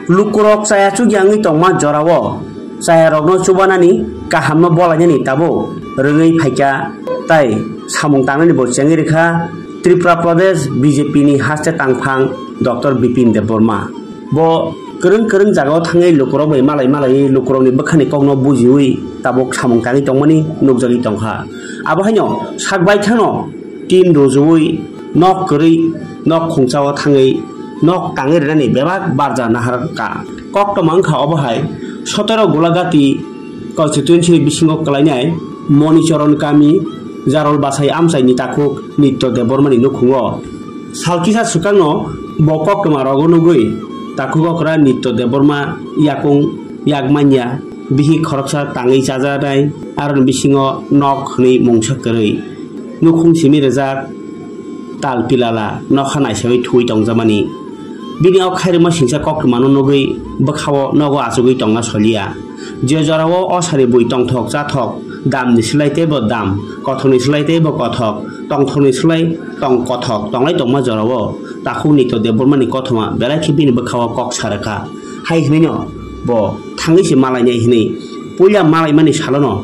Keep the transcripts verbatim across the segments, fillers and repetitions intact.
Lukurok chaya chukya wngwi tongma jorao chayarokno chubanani kahamno bolainani tabuk rwngwi phaikha, tai samung tangnani bo chengwi rwkha Tripura Pradesh B J P ni haste tangphang Doctor Bipin Debbarma. Bo kwrwng kwrwng jagao thangwi lukurok bai malai malaiwi lukurokni bwkhani kokno bujiwi tabuk samung tangwi tongmani nukjagwi tongkha. Abo haino sak baithangno tin rujuwi nok kwrwi nok khungchao thangwi nok tangwi rwnani bebak barja naharkha. Koktwma wngkha obo hai sotero Golagati constituency bisingo kwlainai Monichoron kami Jarol Bachai amchaini takhuk Nitya Debbarmani nukhungo. Salkisa swkangno bo koktwma rogo nugwi takhuk okra Nitya Debbarma yakung yak manya bihik khoroksa tangwi chajaknai, aroni bisingo nok hwnwi mungsa kwrwi nukhung simi rijak tal pilala nokha naisawi thuwi tongjakmani. Bini o khairokma singcha koktwmano nugwi bwkhao nogo achugwi tongna soliya. Je jorao o sari bui tongthok chathok, damni slai teibo dam, kothokni slai teibo kothok, tongthokni slai tong kothok tonglai tongma jorao takhuk Nitya Debbarmani kothoma belai khe bini bwkhao kok sa rwkha. Hai hwnwino bo thangwi se malainai hwnwi puila malaimani salono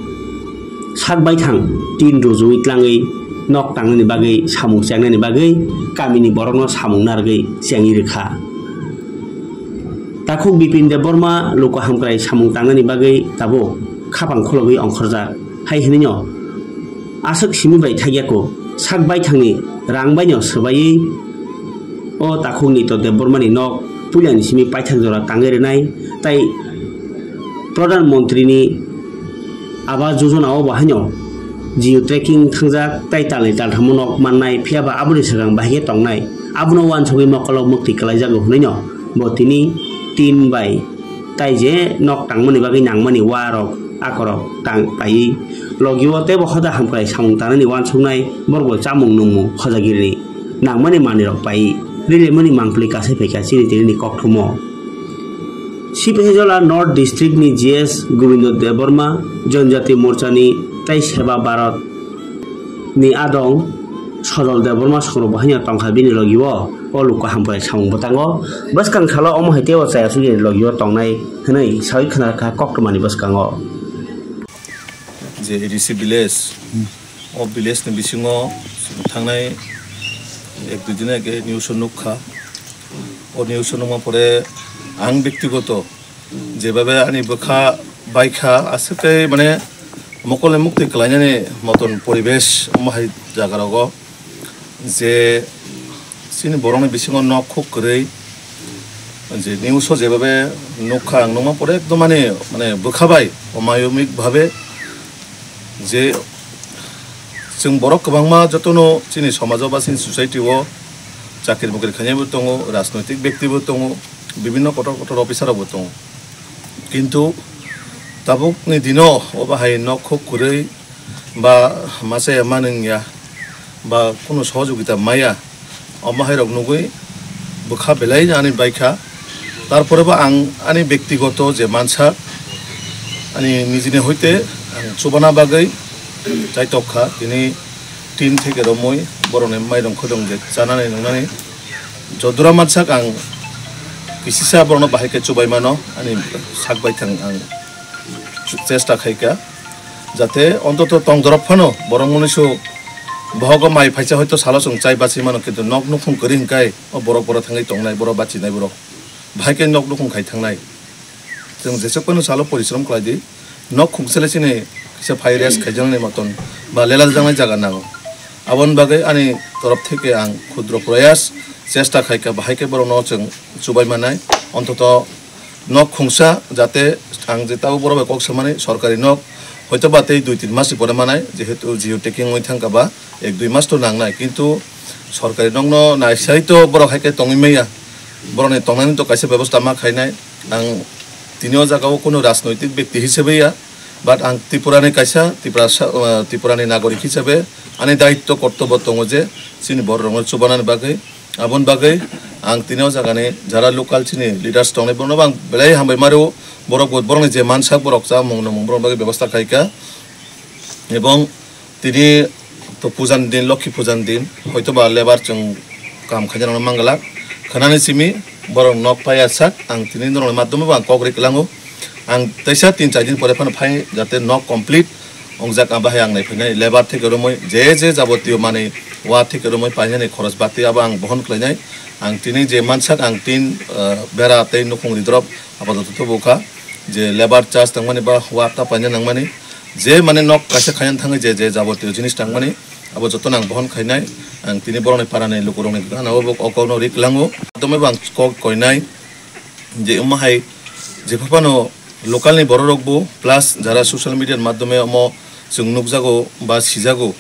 sak baithang tin rujuwi tlangwi nok tangnani bagwi samung chengnani bagwi kamini borokno samung narwgwi chengwi rwkha. Takhuk Bipin Debbarma luku hamkrai samung tangnani bagwi tabuk khapang khulogwi ongkhorjak. Hai hwnwino aswk simi bai thaigyako, sak baithangni rang baino swbaiwi o takhuk Nitya Debbarmani nok puilani simi paithak jora tangwi rwnai, tai Pradhan Montrini Awas Yojana o bo haino geo tracking thangjak tai talni talthamo nok mannai, phiya ba aboni swkang bahai khe tongnai, abono uansugwi mokolo mukti kwlaijago hwnwi no bo tini tin bai tai je nok tangmani bagwi nangmani uarok akorok tang paiwi logi o teibo hoda hamkrai samung tangnani uansuknai borok bo chamung nungmung khojagiri nangmani manwirok paiwi rilemani mangpili kasai phaikha chini tini ni kokthumo. Sipahijala North District ni G S Gobindo Debbarma, Janjati Morcha ni tei Seva Bharat ni adong Sojol Debbarma songrok bo haino tongkha bini logi o, o luku hamkrai samung bwtango. Bwskang salo omo hai tei o chaya sugini logi o tongnai hwnwi sawi khna rwkha koktwmani bwskango. Je A D C village, o village ni bisingo thangnai ek dui din age news o nukha. O news o nukma pore ang bektigoto jebabe ani bwkha baikha, aswk tei mane mokol ni muktwi kwlainani moton poribesh omo hai jaga rogo je chini borokni bisingo nok khuk kwrwi, je news o jebabe nukha ang nukma pore ekdom ani mane bwkha bai omayomik bhabe je chwng borok kwbangma jotono chini somajo ba chini society o chakri mukri khainai bo tongo, rajnoitik bekti bo tongo, bibinno kotor kotor officer rok bo tongo. Kintu tabukni dino o bahai nok khuk kwrwi ba masa ya manwng ya ba kunu sohojogita maya, omo hai rok nugwi bwkha belai ani baikha. Tarpore bo ang ani bektigoto je mansa ani nijini hoite ang chubana bagwi chaitok kha, tini tin theke romwi borokni mairung khudung je chanani nungnani jodura mansak ang kisisa borokno bahai khe chubai mano, ani sak baithang ang chesta khaikha, jate ontoto tong dorop phano borok mwnwisu bohogo mai phaisa hoito salo chwng chai bachwi mano, kintu nok nukhung kwrwi hwnkhe o borok borok thangwi tongnai, borok bachinai borok bahai khe nok nukhung khai thangnai. Chwng jesok phano salo porishrom khlai di, nok khungsa le chini kisa phai rest khaijaknai moton ba lela jaknai jaga nango. Aboni bagwi ani torof theke ang khudro proyas chesta khaikha, bahai khe borokno chwng chubai manai, ontoto nok khungsa, jate ang je tabuk borok bai kok samani sorkari nok, hoito ba tei dui tin mas ni pore manai, jehetu geo tagging wngwi thangkha ba ek dui mas to nangnai, kintu sorkari nokno naisai to borok hai khe tongwi maya, borokni tongnani to kaisa bebosta ma khainai. Ang tini o jaga o kunu rajnoitik bekti hisabe ya, but ang Tripura ni kaisa Tripura sa-, ah, Tripura ni nagorik hisabe ani daitto kortobo tongo je chini borok rokno chubanani bagwi. Aboni bagwi ang tini o jagani jara local chini leaders tongnai, borokno bo ang belai hambai maro. Borok bo, borokni je mansak borok chamung nungmung borokni bagwi bebosta khaikha. Ebong tini to puja ni din, Lokhi puja ni din, hoito ba lebar chwng kam khaina rokno manglak. Khwnani simi Borok nok paiya sak, ang tini norokni madhyome bo ang kok ri kwlango. Ang teisa tin char din pore phano phai, jate nok complete ongjak, abo hai ang nai phainai, labour theke romwi, je je jabotiyo manwi wa theke romwi painani khoros bati abo ang bohon khlainai. Ang tini je mansak, ang tin, ah, bera tei nukhung ridrop apatot bukha, je labour charge tangmani ba wa ta paina nangmani, je mane nok kaisa khaina thangwi je je jabotiyo jinis tangmani, abo jotono ang bohon khainai. Ang tini borokni parani lukurokni gana o bo kokno ri kwlango. Tomwi bo ang kok koinai je omo hai jepha phano local ni borok rok bo plus jara social media ni madhyome omo chwng nukjago ba sijago.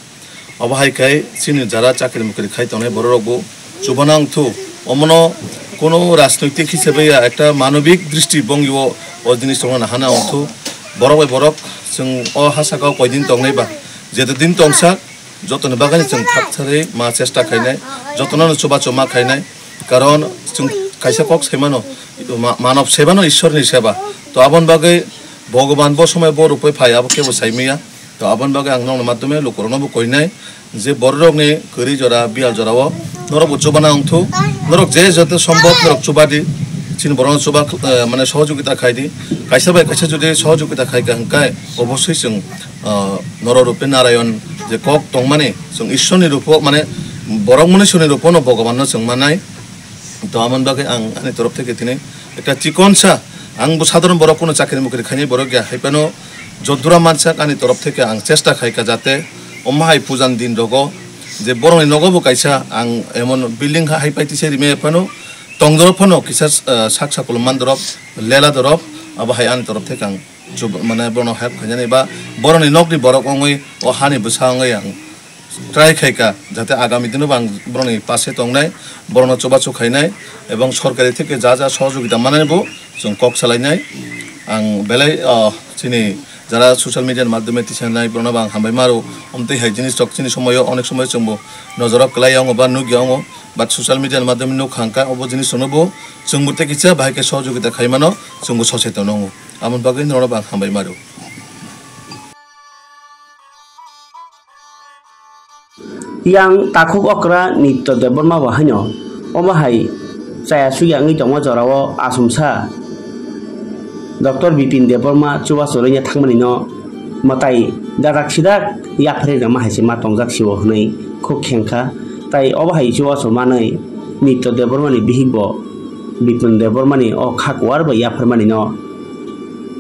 Obo hai khe chini jara chakri mukri khai tongnai borok rok bo chubana wngthu. Omono kono rajnoitik hisabe ya, ekta manobik dristi bongyo o jinis rokno nahana wngthu. Borok bai borok chwng o ha saka o koidin tongnai ba, jeto din tongsa, jotoni bagwi chwng thak tharwi ma chesta khainai, jotono chubachu ma khainai. Karon chwng kaisa kok sai mano, ma-, manob seba no Ishwar ni seba. To aboni bagwi Bhogoban bo somoi bo rupoi phai, abo kebo sai maya. To aboni bagwi ang nokni madhyome lukurokno bo koinai je bororokni kwrwi jora, biyal jorao norok bo chubana wngthu. Norok je joto sombhob norok chubadi, chini borokno chuba, eh, mane sohojogita khaidi. Kaisa bai kaisa jodi sohojogita khaika hwnkhe obosoi chwng, ah, Noro Rupe Narayon je kok tongmani, chwng Ishwar ni rupo, mane borok mwnwi soni rupo no Bhogoban no chwng manai. To amoni bagwi ang ani torof theke tini ekta chikonsa, ang bo sadharon borok, kono chakri mukri khainai borok ya, hai phano jodura mansak ani torof theke ang chesta khaika jate omo hai pujan din rogo je borokni nogo bo kaisa ang emon building ha hai pai tisa rimai phano tongdorok phano kisa, ah, sak sakolom mandorok lela dorok, abo hai ani torof theke ang chub-, mane bono help khainani ba boroni nokni borok wngwi o hani bwsa wngwi ang try khaika, jate agami dino bo ang boroni pase tongnai, borokno chubachu khainai, ebong sorkari theke ja ja sohojogita manani bo chwng kok salainai. Ang belai, ah, chini jara social media ni madhyome tisanai borokno bo ang hambai maro, omtwi hai jinis rok chini somoyo onek somoyo chwngbo nojoro kwlai wngo ba nukya wngo, but social media ni madhyome nukha hwnkha obo jinis rokno bo chwngbo tei kisa bahai khe sohojogita khaimano, chwngbo soseton wngo. Aboni bagwi norokno bo ang hambai maro. Yang takhuk okra Nitya Debbarma bo haino omo hai chaya sugya wngwi tongma jorao achomsa Doctor Bipin Debbarma chubachu rwina thangmani no mwtai dadak sidak yapharwi rwma hai se ma tongjak sio hwnwi khuk khengkha. Tai obo hai chubachu manwi Nitya Debbarma ni bihik bo Bipin Debbarma ni o kha kuar bai yapharmani no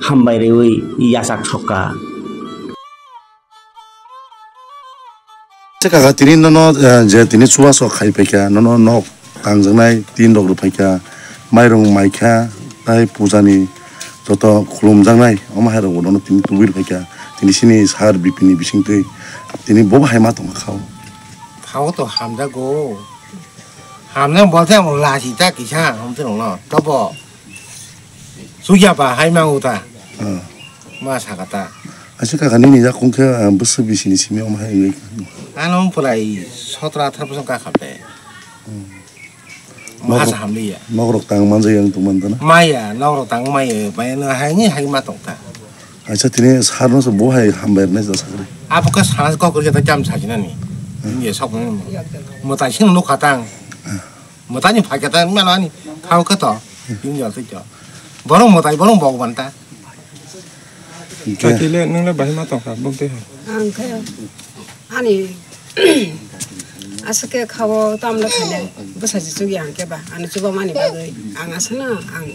hambai rwi yachak sokha. Che kaka, tini nono, eh, je tini chubachu khai phaikha, nono nok tangjaknai tin rok rwphaikha, mairung maikha, tai puja ni joto khulumjaknai, omo hai rok bo nono tini tubui rwphaikha, tini chini sir Bipin ni bisingtwi, tini bo bo hai ma tongkha o. Khao to hamjago, hamjak bolte amo lachi ta kisa, hamte rok no, tobo. Sugya ba hai mangu ta. Hmm. Ma saka ta. Acha kaka nini jak kung khe, ah, bwswk bisi ni simi omo hai wngwi. Ano pulai sotro atharo bosong ka khape. Hmm. Mo Nok hasa rok, hamliya. Nok rok tang manjak yang tong man ta na? Maya, nok rok tang maya, maya no hai ni hai ma tong ta. Acha tini sir no se bo hai hambai rwnai ja sakri. Abo khe sana kok rwkhe ta jam sajinani. Hmm. Ni sok ni mo. Mo tai sing nuk khatang. Hmm. Mwtai ni phaikha ta mano ani khao khe to. Bini jora twi to. Borok mwtai, borok Bhagwan ta. Hwnkhe. Chakile nwng le bahai ma tongkha, buk twi hai. Ang khe ani aswk khe khao tamle khainai bwsai se chukya hwnkhe ba, ani chubamani bagwi ang aswkno ang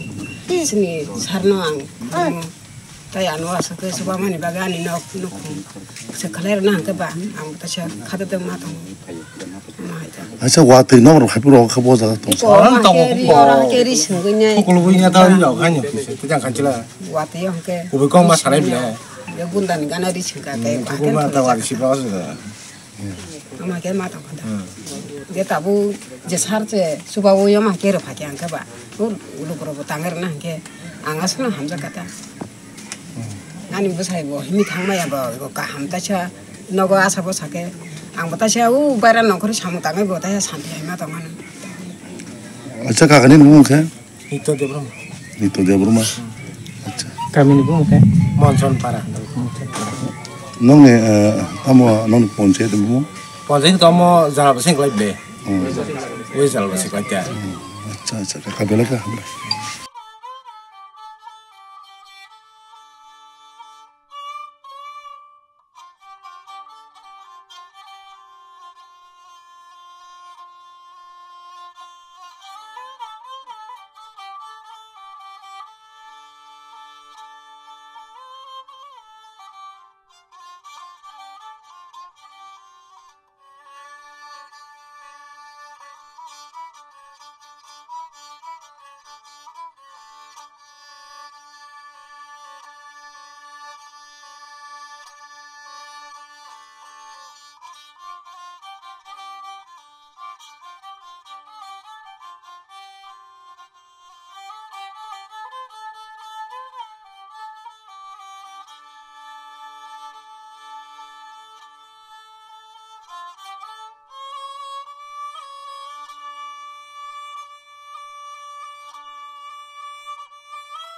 chini sir no ang. Tai ano aswk khe chubamani bagwi ani nok nukhung se khlai rwna hwnkhe ba, ang kaisa khada tongma tongo. Ama hai ta. Acha watwi nok rok haiphuru rok kha bo jaga tong. Ko Orang ma tongo khe ri, ko. Orang khe ri sungwi nai. Ko kulubui nya ta ri rok haino kisa, tejang khanchila. Watwi yo hwnkhe. Kubui kok ma sanai bile. Yo bundani gana ri sungka tei. Hmm, wa kubui khe ma ta thung wari saka. Sibra osu da. Ama khe ma tong kha da. Hmm. Je tabuk je sar che chubaui yo ma khe rw pha khe ang khe ba. Ul-, uluk rok bo tang rwna hwnkhe ang aswkno hamjak kha ta. Hmm. Ani bwsai bo himwi thang maya bo, bo kaham taisa nogo asa bo sakhe. Ang bo taisa u baira nongkhorwi samung tangwi bo taisa santi hai ma tong mano. Acha kaka ni bumung khe? Nitya Debbarma. Nitya Debbarma. Hmm. Acha. Kami ni bumung khe? Monson Para. Nongni, eh, tamo nongni ponchayat ni bumung? Ponchayat tamo jala bwswk lai ble. Hmm. Ui jala bwswk lai kya. Hmm. Acha, acha, kaka belai kha hambai.